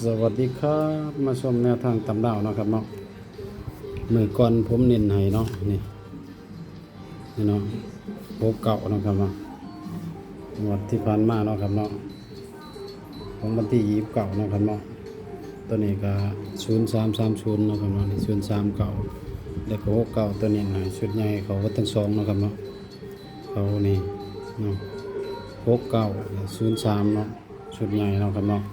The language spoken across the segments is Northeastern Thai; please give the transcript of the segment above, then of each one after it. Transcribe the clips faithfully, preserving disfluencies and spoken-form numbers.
สวัสดีครับ มาชมแนวทางตำลาวเนาะครับเนาะ มื้อก่อนผมเน้นให้เนาะ นี่ นี่เนาะ หกเก้าเนาะครับเนาะ งวดที่ผ่านมาเนาะครับเนาะ ของวันที่ยี่สิบเก้าเนาะครับเนาะ ตัวนี้ก็ศูนย์สามสามศูนย์เนาะครับเนาะ นี่ศูนย์สามเก้า แล้วก็หกเก้า ตัวนี้ให้ชุดใหญ่เขาก็ทั้งสองเนาะครับเนาะ เขานี่เนาะ หกเก้า ศูนย์สามเนาะ ชุดใหญ่เนาะครับเนาะ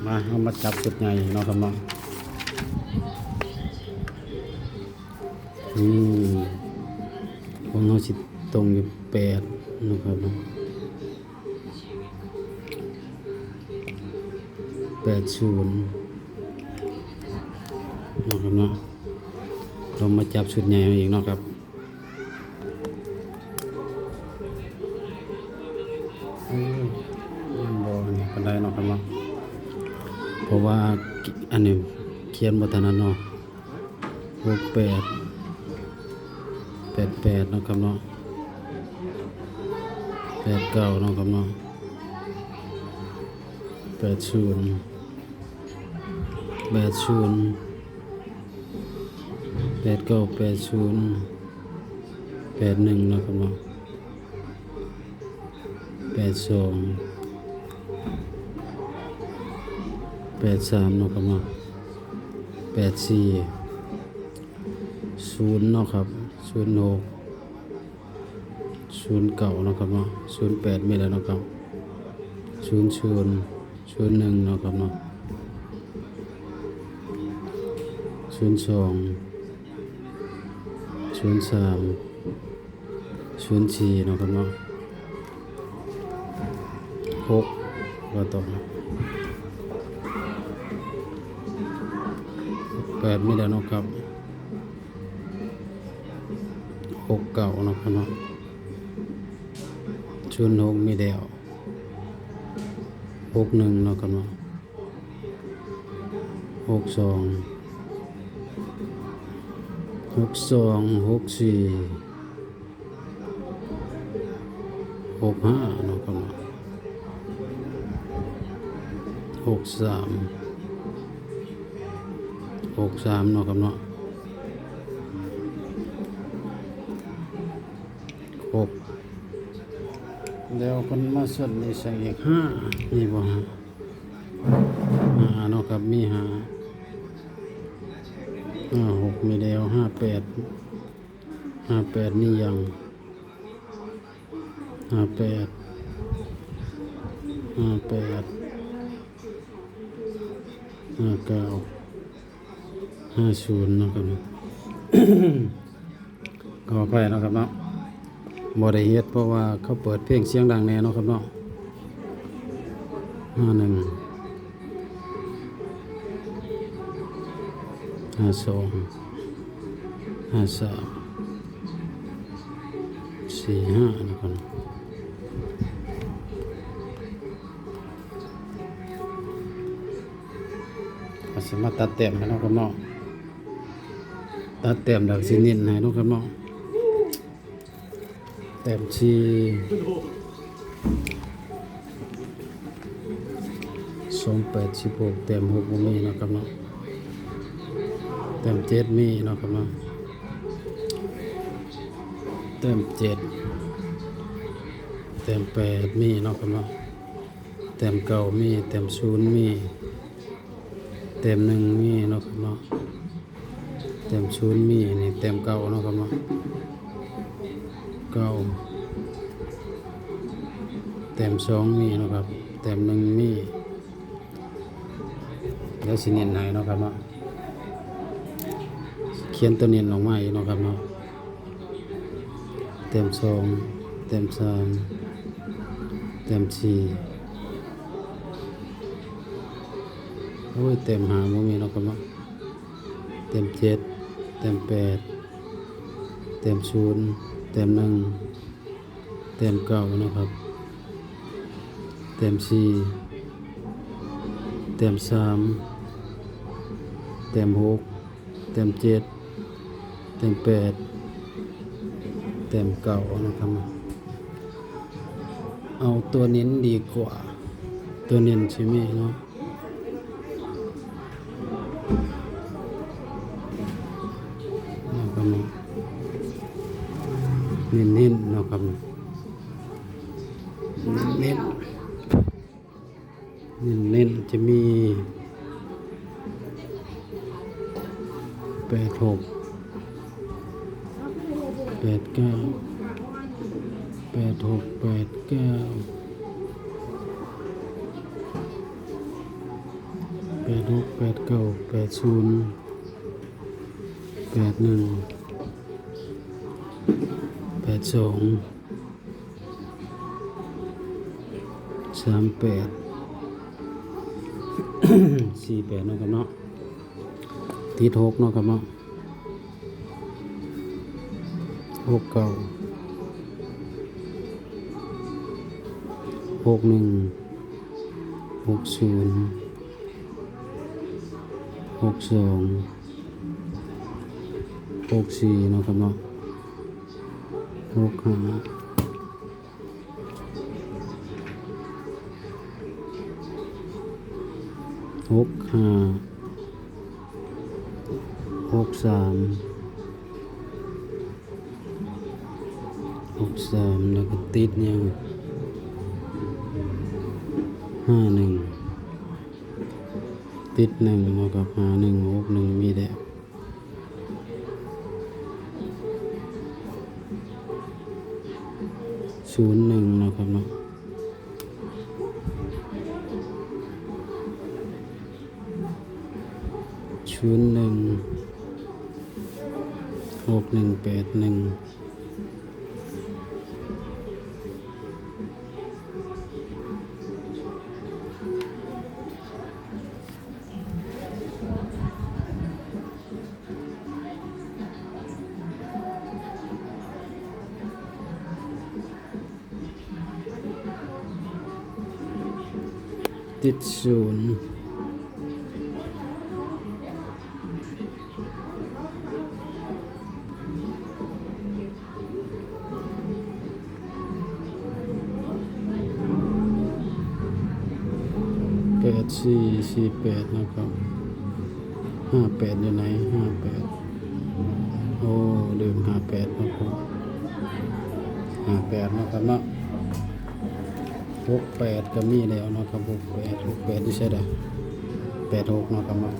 มา เอามาจับชุดใหญ่เนาะครับเนาะ อืม ของเราสิตรงอยู่แปดนะครับเนาะ แปดศูนย์ นะครับเนาะ เรามาจับชุดใหญ่เอาเองเนาะครับ อืม ยังบ่อันนี้ปานใดเนาะครับเนาะ เพราะว่าอันนี้เขียนบ่ถนัดเนาะ หกแปด แปดแปดเนาะครับเนาะ แปดเก้าเนาะครับเนาะ แปดศูนย์ แปดศูนย์ แปดเก้า แปดศูนย์ แปดหนึ่งเนาะครับเนาะ แปดสอง แปดสามเนาะครับเนาะ แปดสี่ ศูนย์เนาะครับ ศูนย์หก ศูนย์เก้าเนาะครับเนาะ ศูนย์แปดมีแล้วเนาะครับ ศูนย์ศูนย์ ศูนย์หนึ่งเนาะครับเนาะ ศูนย์สอง ศูนย์สาม ศูนย์สี่เนาะครับเนาะ หก ว่าต่อ แปดมีแล้วเนาะครับ หกเก้าเนาะครับเนาะ ศูนย์หกมีแล้ว หกหนึ่งเนาะครับเนาะ หกสอง หกสอง หกสี่ หกห้าเนาะครับเนาะ หกสาม หกสามเนาะครับเนาะ หก แล้วคนมาส่วนนี้ใส่อีกห้า นี่บ่ฮะ ห้าเนาะครับ มีห้า ห้าหกมีแล้ว ห้าแปด ห้าแปดนี่ยัง ห้าแปด ห้าแปด ห้าเก้า ห้าศูนย์เนาะครับเนาะ ขออภัยเนาะครับเนาะ บ่ได้เฮ็ดเพราะว่าเขาเปิดเพลงเสียงดังแน่เนาะครับเนาะ ห้าหนึ่ง ห้าสอง ห้าสาม สี่ห้านะครับ อาจสิมาตัดแต้มให้เนาะครับเนาะ ตัดแต้มดักสิเน้นให้เนาะครับเนาะ แต้มสี่ สองแปด สิบหก แต้มหกบ่มีเนาะครับเนาะ แต้มเจ็ดมีเนาะครับเนาะ แต้มเจ็ด แต้มแปดมีเนาะครับเนาะ แต้มเก้ามี แต้มศูนย์มี แต้มหนึ่งมีเนาะครับเนาะ แต้มศูนย์มี นี่แต้มเก้าเนาะครับเนาะ เก้า แต้มสองมีเนาะครับ แต้มหนึ่งมี เดี๋ยวสิเน้นให้เนาะครับเนาะ เขียนตัวเน้นออกมาอีกเนาะครับเนาะ แต้มสอง แต้มสาม แต้มสี่ โอ้ย แต้มห้าบ่มีเนาะครับเนาะ แต้มเจ็ด แต้มแปด แต้มศูนย์ แต้มหนึ่ง แต้มเก้านะครับ แต้มสี่ แต้มสาม แต้มหก แต้มเจ็ด แต้มแปด แต้มเก้านะครับ เอาตัวเน้นดีกว่า ตัวเน้นสิมีเนาะ เน้นๆเนาะครับ เน้นๆ เน้นๆ จะมี แปดหก แปดเก้า แปดหก แปดเก้า แปดหก แปดเก้า แปดศูนย์ แปดหนึ่ง แปดสอง สามแปด สี่แปดเนาะครับเนาะ ติดหกเนาะครับเนาะ หกเก้า หกหนึ่ง หกศูนย์ หกสอง หกสี่เนาะครับเนาะ หกห้า หกห้า หกสาม หกสาม แล้วก็ติดเนี่ย ห้าหนึ่ง ติดหนึ่งเนาะครับ ห้าหนึ่ง หกหนึ่ง มีแล้ว ศูนย์หนึ่งเนาะครับเนาะ ศูนย์หนึ่ง หกหนึ่ง แปดหนึ่ง ติดศูนย์ แปดสี่ สี่แปดนะครับ ห้าแปด อยู่ไหน ห้าแปด โอ้ ลืม ห้าแปด นะครับ ห้าแปด นะครับเนาะ หกแปด ก็มีแล้วนะครับ หกแปด หกแปด อยู่ไสล่ะ แปดหก นะครับเนาะ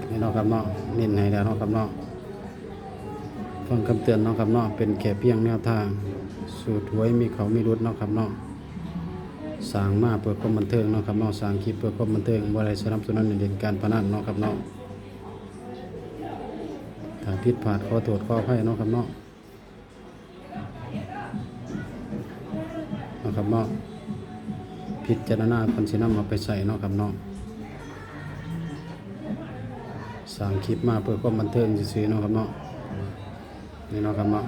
นี่เนาะครับเนาะ เน้นให้แล้วเนาะครับเนาะ ฟังคำเตือนเนาะครับเนาะ เป็นแค่เพียงแนวทาง สูตรหวยมีเข้ามีหลุดเนาะครับเนาะ สร้างมาเพื่อความบันเทิงเนาะครับเนาะ สร้างคลิปเพื่อความบันเทิง บ่ได้สนับสนุนให้เล่นการพนันเนาะครับเนาะ ถ้าผิดพลาดขอโทษขออภัยเนาะครับเนาะ เนาะครับเนาะ พิจารณาก่อนสินำเอาไปใช้เนาะครับเนาะ สร้างคลิปมาเพื่อความบันเทิงซื่อๆเนาะครับเนาะ นี่เนาะครับเนาะ